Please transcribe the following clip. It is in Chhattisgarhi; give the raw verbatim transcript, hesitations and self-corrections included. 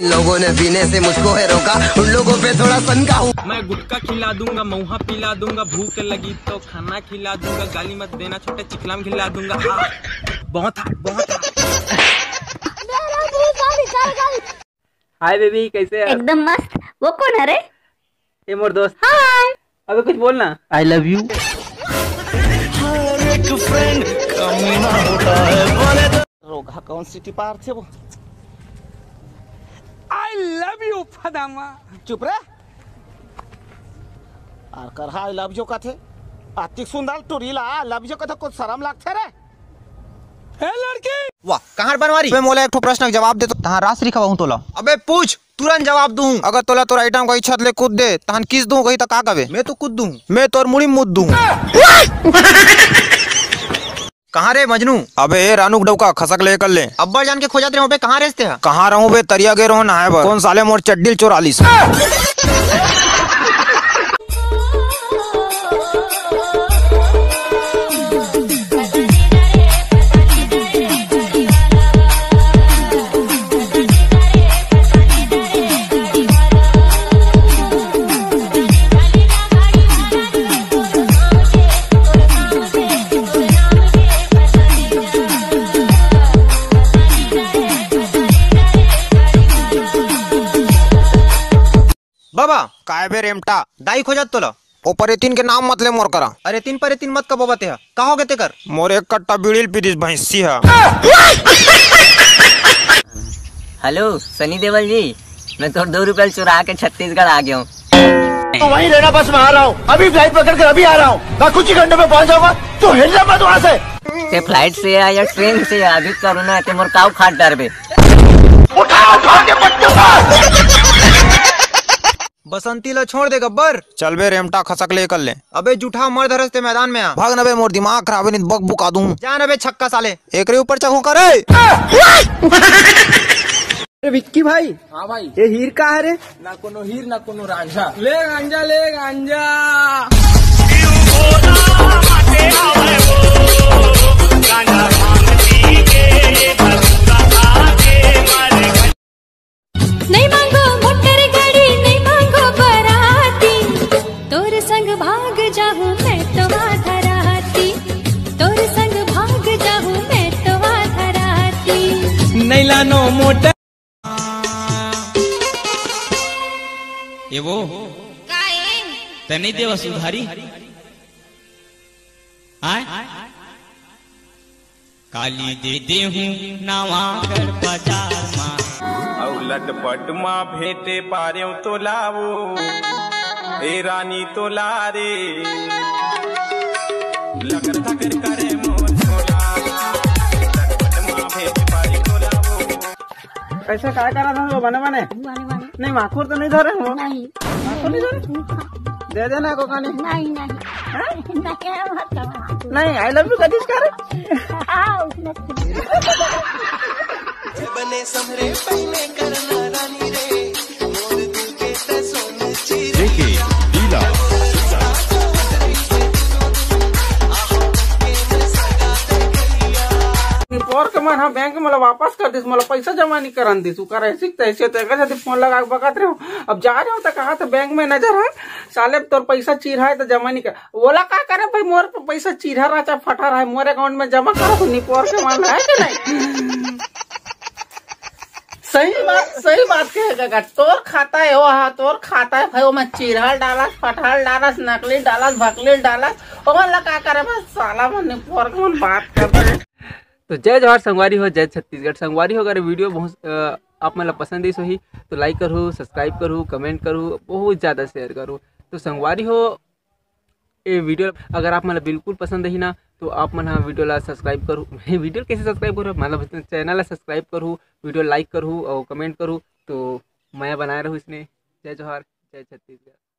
लोगों ने पीने से मुझको है रोका, उन लोगों पे थोड़ा सनका हूँ। मैं गुटखा खिला दूंगा, मऊहा पिला दूंगा, भूख लगी तो खाना खिला दूंगा, गाली मत देना छोटे, चिखलाम खिला दूंगा। आ, बहुत hot, बहुत hot। हाय बेबी, कैसे है? एकदम मस्त। वो कौन है रे? ये मोर दोस्त। हाय। अबे कुछ बोल ना। I love you। हर एक friend कमीना होता है, बोले तो। रोगहा कौन सी टिपार थे वो? I love you फदामा। चुप रे। आर कर हा I love you कथे। अतिक सुंदर टुरी ला I love you कथे, कुछ शरम लागथे रे? ए लड़की। वाह, कहाँ बनवारी? अबे मोला एक ठो प्रश्न के जवाब दे तो। तहाँ रास रिखा हूँ तोला। अबे पूछ, तुरंत जवाब दूँ। अगर तोला तोर item कहीं छत ले कूद दे, तहन kiss दूँ कहीं त का कबे? मैं तो कूद दूँ। मैं तोर मुड़ी मुद दूँ। कहाँ रे मजनू? अबे ए रानू के डौका, खसक ले कर ले। अब्बड़ जान के खोजत रहे बे, कहाँ रेस ते हा? कहाँ रहूँ बे, तरिया गे रहूँ नहाए बर। कौन साले मोर चड्डी ल चोरा लिस? बाबा, काय बे रेमटा, दाई खोजत तोला। ओ परेतिन के नाम मत ले मोर करा। अरे तीन परेतिन मत कबो बते ह। का हो गे तेकर? मोर एक कट्टा बीड़ी ल पी दिस भैंसी ह। हेलो सनी देवल जी, मैं तोर दो रुपया चुरा के छत्तीसगढ़ आ गया हूँ। तो वहीं रहना बस, मैं आ रहा हूँ, अभी flight पकड़ कर अभी आ रहा हूँ, मैं कुछ ही घंटों में पहुँच जाऊंगा, तू हिलना मत वहाँ से। ते flight से आ या train से आ, अभी करो ना, ते मोर काऊ खाट डरबे। उठा, उठा के बच्चों का। बसंती ला छोड़ दे गब्बर। चल बे रेमटा, खसक ले कर ले। अबे जूठा मर धरस ते मैदान में आ। भाग न बे, मोर दिमाग खराब है, नहीं बक बुका दूं। जा न बे छक्का साले। एकरे ऊपर चघू करे। अरे विक्की भाई। हाँ भाई। ये हीर का है रे? ना कोनो हीर ना कोनो रांझा। ले गांजा, ले गांजा। नहीं मांगो मोटर गाड़ी, नहीं मांगो बराती, तोर संग भाग जाहूं मैं तो आधा राती, तोर संग भाग जाहूं मैं तो आधा राती। नहीं लानो मोटर। ए वो, का ए? तै नइ देवस उधारी? आय? काली दे देहूं नवागढ़ बाजार मा। अउ लटपट मा भेंटे पारेंव तोला वो, ए रानी तोला रे। लगर थगर करे मोर झोला, लटपट मा भेंटे पारेंव तोला वो। कैसे काय करा था वो बने बने? बने बने। नहीं, माखुर तो नहीं धरे हो? नहीं। माखुर नहीं धरे? दे देना को खाने। नहीं, नहीं। हाँ? नहीं, है मत करो। नहीं, I love you कदीस कर। हाँ, उसमें। बने समरे पहले करना रानी रे, मोर दिल के तसोन चिरे। जेके डीला। निपोर के मन ह बैंक मोला वापस कर दिस, मोला पैसा जमा नहीं करन दिस। उकर ऐसी तैसे तो एकर सेती फोन लगा के बकत रहे हो। अब जा रहे हो तो कहा तो बैंक में नजर है, साले तोर पैसा चीरहा है तो जमा नहीं कर। ओला का करे भाई, मोर प-, पैसा चीरहा रहा चाहे फटा रहा है, मोर account में जमा करो तो निपोर के मन है कि नहीं? सही बात, सही बात कहे काका, तोर खाता है वो, हाँ, तोर खाता है भाई, ओमा चीरहा डालस, फटहा डालस, नकली डालस, भकली डालस, ओमन ला का करे बस साला मन निपोर के मन बात करते। तो जय जोहार संगवारी हो, जय छत्तीसगढ़ संगवारी हो। अगर video बहुत, अ, आप मन ला पसंद आइस होही तो like करहू, subscribe करहू, comment करहू, बहुत ज़्यादा share करहू। तो संगवारी हो, ये video अगर आप मन ला बिल्कुल पसंद आही ना तो आप मन हा video ला subscribe करहू। Video कैसे subscribe करहू, मतलब channel ला subscribe करहू, video like करहू और comment करहू। तो मया बनाए रहू इसने। जय जोहार, जय छत्तीसगढ़।